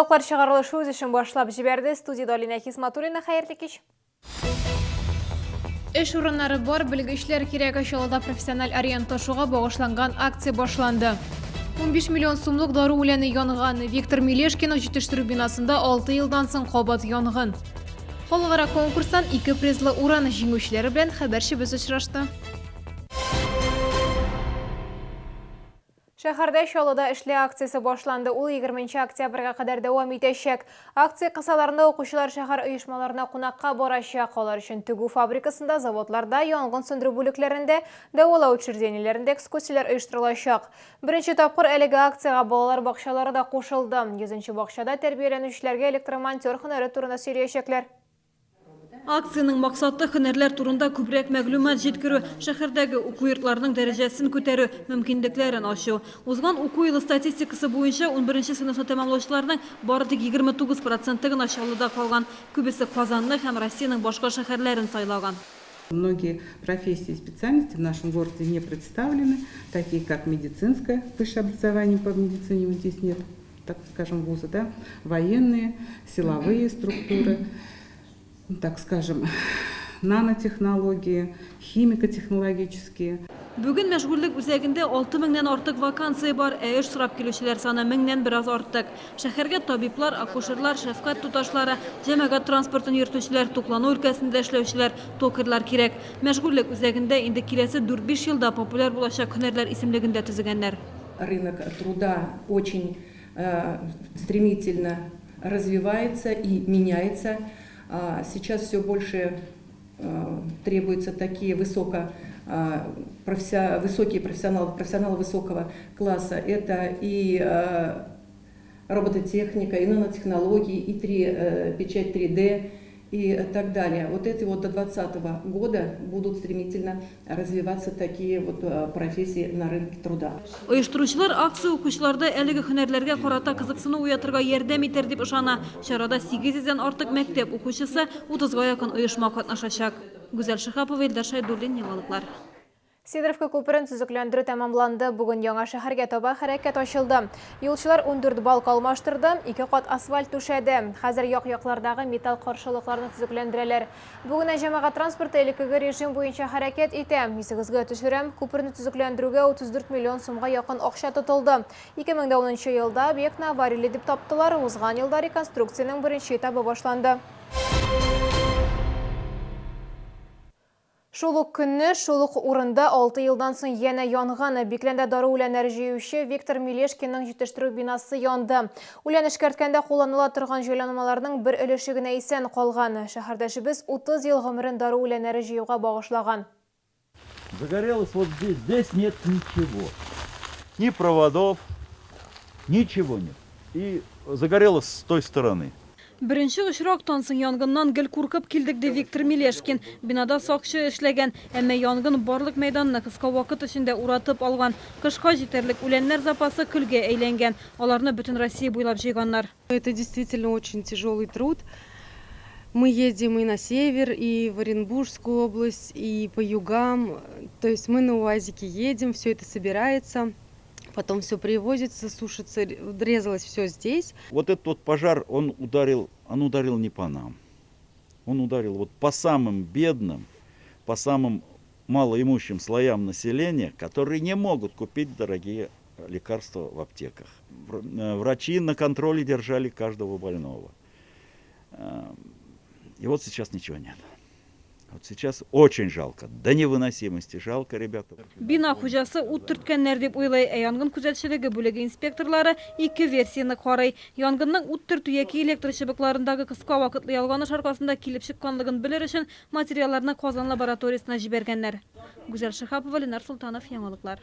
Яңалыклар чыгарылышы үз эшен башлап җибәрде. Студиядә Алинә Хисматуллина, хәерле кич. Эш урыннары бар, белгечләр кирәк. Чаллыда профессиональ ориентлашуга багышланган акция башланды. 15 миллион сумлык дару үләне янган. Виктор Мелешкинов җитештерү бинасында 6 елдан соң кабат янгын. Халыкара конкурстан ике призлы урын җиңүчеләре белән хәбәрчебез очрашты. Шәһәрдә Чаллыда эшле акциясе башланды. Ул 20 нче октябрьгә кадәр дәвам итәчәк. Акция кысаларында укучылар шәһәр оешмаларына кунакка барачак. Алар өчен тегү фабрикасында, заводларда, янгын сүндерү бүлекләрендә, дәвалау учреждениеләрендә экскурсияләр оештырылачак. Беренче тапкыр әлеге акциягә балалар бакчалары да кушылды. 100 нче бакчада тәрбияләнүчеләргә электромонтер һөнәре турында сөйләячәкләр. Акциянең максаты, һөнәрләр турында күбрәк мәгълүмат җиткерү, шәһәрдәге уку йортларының дәрәҗәсен күтәрү, мөмкинлекләрен ачу. Узган уку елы статистикасы буенча, унберенче сыйныфны тәмамлаучыларның бары тик 29 проценты гына Чаллыда калган. Күбесе Казанны һәм Россиянең башка шәһәрләрен сайлаган. Многие профессии и специальности в нашем городе не представлены, такие как медицинское высшее образование по медицине вот здесь нет, так скажем, вуза, да, военные, силовые структуры, так скажем, нанотехнологии, химико-технологические. Бүген мәшгульлек үзәгендә 6 меңнән артык вакансия бар, ә эш сорап килүчеләр саны меңнән бераз артык. Шәһәргә табиблар, акушерлар, шәфкать туташлары, җәмәгать транспортын йөртүчеләр, туклану өлкәсендә эшләүчеләр, токарьлар кирәк. Мәшгульлек үзәгендә инде киләсе дүрт-биш елда популяр булачак һөнәрләр исемлеген дә төзегәннәр. Рынок труда очень стремительно развивается и меняется. Сейчас все больше требуются такие высоко, высокие профессионалы, профессионалы высокого класса. Это и робототехника, и нанотехнологии, и 3, печать 3D и так далее. Вот эти вот до 2020 года будут стремительно развиваться такие вот профессии на рынке труда. Оештыручылар акция укучыларда әлеге һөнәрләргә карата кызыксыну уятырга ярдәм итәр дип ышана. Чарада 800 дән артык мәктәп укучысы, 30 га якын оешма катнашачак. Гүзәл Шиһапова, Илдар Шәйдуллин, Яңалыклар. Сидоровка күперен төзекләндерү тәмамланды. Бүген яңа шәһәргә таба хәрәкәт ачылды. Юлчылар 14 балка алмаштырды, ике кат асфальт түшәде. Хәзер як-яклардагы металл каршылыкларны төзекләндерәләр. Бүгеннән җәмәгать транспорты элеккеге режим буенча хәрәкәт итә. Исегезгә төшерәм, күперне төзекләндерүгә 34 миллион сумга якын акча тотылды. 2010 нчы елда объектны аварияле дип таптылар, узган елда реконструкциянең беренче этабы башланды. Шул ук көнне, шул ук урында алты елдан соң янә янган. Бикләндә дару үләннәре җыючы Виктор Мелешкинның җитештерү бинасы янды. Үлән эшкәрткәндә кулланыла торган җайланмаларның бер өлеше генә исән калган. Шәһәрдәшебез 30 ел гомерен дару үләннәре җыюга багышлаган. Загорелось вот здесь, здесь нет ничего. Ни проводов, ничего нет. И загорелось с той стороны. Беренче очрактан соң янгыннан гел куркып килдек, ди Виктор Мелешкин. Бинада сакчы эшләгән, әмма янгын барлык мәйданны кыска вакыт эчендә уратып алган. Кышка җитәрлек үләннәр запасы көлгә әйләнгән. Аларны бөтен Россия буйлап җыйганнар. Это действительно очень тяжелый труд. Мы едем и на север, и в Оренбургскую область, и по югам. То есть мы на УАЗике едем, все это собирается. Потом все привозится, сушится, резалось все здесь. Вот этот вот пожар, он ударил, он ударил не по нам. Он ударил вот по самым бедным, по самым малоимущим слоям населения, которые не могут купить дорогие лекарства в аптеках. Э, врачи на контроле держали каждого больного. Э, и вот сейчас ничего нет. Вот сейчас очень жалко, до невыносимости жалко, ребята. Бина хуҗасы ут төрткәннәр дип уйлый, ә янгын күзәтчелеге бүлеге инспекторлары ике версияне карый. Янгынның ут төртү яки электр чыбыкларындагы кыска вакытлы ялганыш аркасында килеп чыкканлыгын белер өчен материалларны Казан лабораториясенә җибәргәннәр. Гүзәл Шиһапова, Ленар Солтанов, Яңалыклар.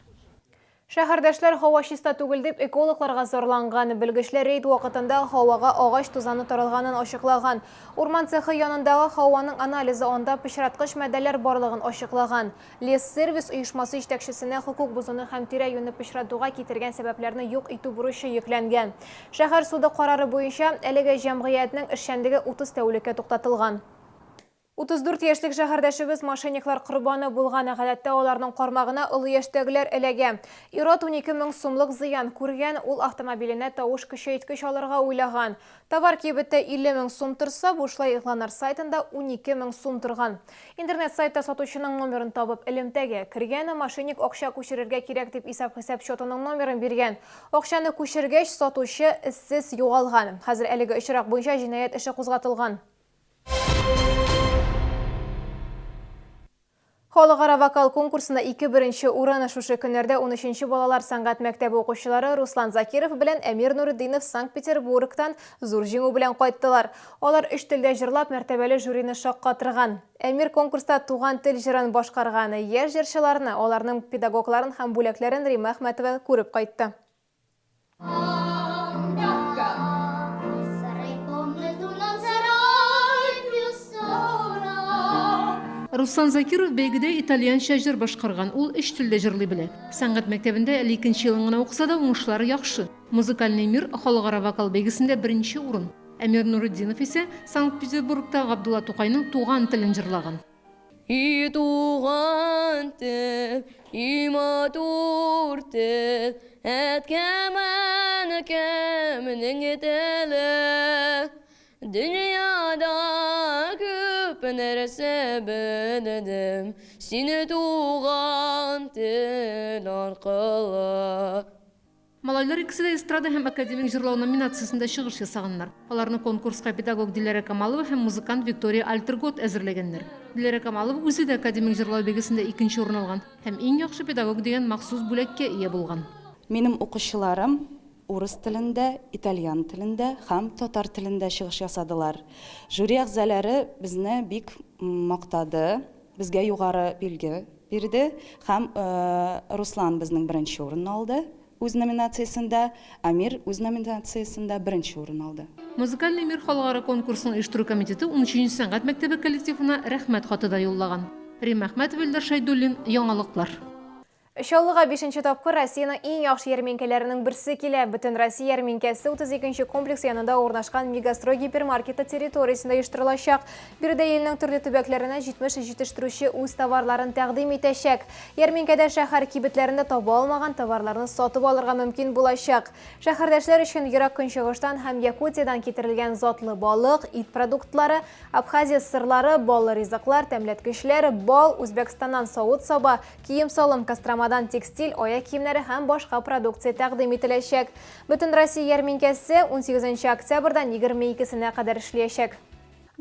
Шәһәрдәшләр һава чиста түгел дип экологларга зарланган. Белгечләр рейд вакытында һавага агач тузаны таралганын ачыклаган. Урман цехы янындагы һаваның анализы анда пычраткыч матдәләр барлыгын ачыклаган. Лессервис оешмасы җитәкчесенә хокук бозуны һәм тирә-юньне пычратуга китергән сәбәпләрне юк итү бурычы йөкләнгән. Шәһәр суды карары буенча, әлеге җәмгыятьнең эшчәнлеге 30 тәүлеккә туктатылган. 34 яшьлек шәһәрдәшебез мошенниклар корбаны булган. Гадәттә, аларның кармагына олы яшьтәгеләр эләгә. Ир-ат 12 мең сумлык зыян күргән, ул автомобиленә тавыш көчәйткеч алырга уйлаган. Товар кибеттә 50 мең сум торса, бушлай игъланнар сайтында 12 мең сум торган. Интернет-сайтта сатучының номерын табып, элемтәгә кергән, мошенник акча күчерергә кирәк дип исәп-хисап счетының номерын биргән. Акчаны күчергәч, сатучы эзсез югалган. Хәзер әлеге очрак буенча җинаять эше кузгатылган. Халыкара вокал конкурсында ике беренче урын шушы көннәрдә 13 балалар сәнгать мәктәбе укучылары Руслан Закиров белән Әмир Нуретдинов Санкт-Петербургтан зур җиңү белән кайттылар. Алар өч телдә җырлап, мәртәбәле жюрины шаккатырган. Әмир конкурста Туган тел җырын башкарган. Яшь җырчыларны, аларның педагогларын һәм бүләкләрен Римма Әхмәтова күреп кайтты. Руслан Закиров бәйгедә итальянча җыр башкарган. Ул өч телдә җырлый белә. Сәнгать мәктәбендә әле икенче елын гына укыса да, уңышлары яхшы. Музыкальный мир халыкара вокал бәйгесендә беренче урын. Әмир Нуретдинов исә Санкт-Петербургта Габдулла Тукайның Туган телен җырлаган. И туган тел, и матур тел, Әткәм, әнкәмнең теле. Дөньяда күп нәрсә белдем, Сине туган тел аркылы. Малайлар икесе дә эстрада һәм академик җырлау номинациясендә чыгыш ясаганнар. Аларны конкурска педагог Диләрә Камалова һәм музыкант Виктория Альтергот әзерләгәннәр. Диләрә Камалова үзе дә академик җырлау бәйгесендә икенче урын алган һәм Иң яхшы педагог дигән махсус бүләккә ия булган. Минем укучыларым урыс телендә, итальян телендә һәм татар телендә чыгыш ясадылар. Жюри әгъзалары безне бик мактады. Безгә югары билге бирде һәм Руслан безнең беренче урынны алды үз номинациясендә, Амир үз номинациясендә беренче урын алды. Музыкальный мир халыкара конкурсын оештыру комитеты унөченче сәнгать мәктәбе коллективына Рәхмәт хаты да юллаган. Римма Әхмәтова, Илдар Шәйдуллин, Яңалыклар. Чаллыга бишенче тапкыр Россиянең иң яхшы ярминкәләренең берсе килә. Бөтенроссия ярминкәсе 32 нче комплекс янында урнашкан Мегастрой гипермаркеты территориясендә оештырылачак. Биредә илнең төрле төбәкләреннән 70 җитештерүче үз товарларын тәкъдим итәчәк. Ярминкәдә шәһәр кибетләрендә таба алмаган товарларны сатып алырга мөмкин булачак. Шәһәрдәшләр өчен Ерак Көнчыгыштан һәм Якутиядән китерелгән затлы балык, ит продуктлары, Абхазия сырлары, баллы ризыклар, тәмләткечләр, бал, Үзбәкстаннан савыт-саба, кием-салым, Костромадан текстиль, аяк киемнәре һәм башка продукция тәкъдим ителәчәк. Бөтенроссия ярминкәсе унсигезенче октябрьдән 22 сенә кадәр эшлиячәк.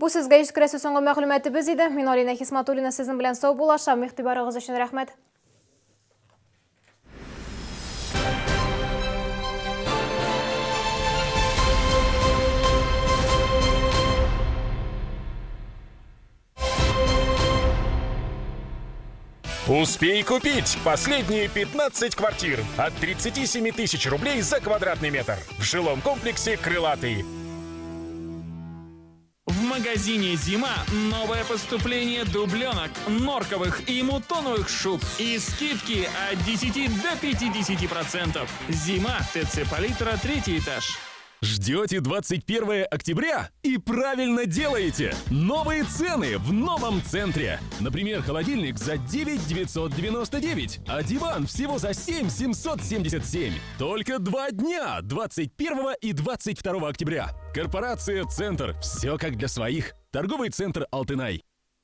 Бу сезгә җиткерәсе соңгы мәгълүматыбыз иде. Мин Алинә Хисматуллина сезнең белән саубуллашам. Игътибарыгыз өчен рәхмәт. Успей купить последние 15 квартир от 37 тысяч рублей за квадратный метр в жилом комплексе «Крылатый». В магазине «Зима» новое поступление дубленок, норковых и мутоновых шуб. И скидки от 10 до 50%. «Зима», ТЦ «Палитра», третий этаж. Ждете 21 октября? И правильно делаете! Новые цены в новом центре! Например, холодильник за 9 999, а диван всего за 7 777. Только два дня, 21 и 22 октября. Корпорация «Центр». Все как для своих. Торговый центр «Алтынай».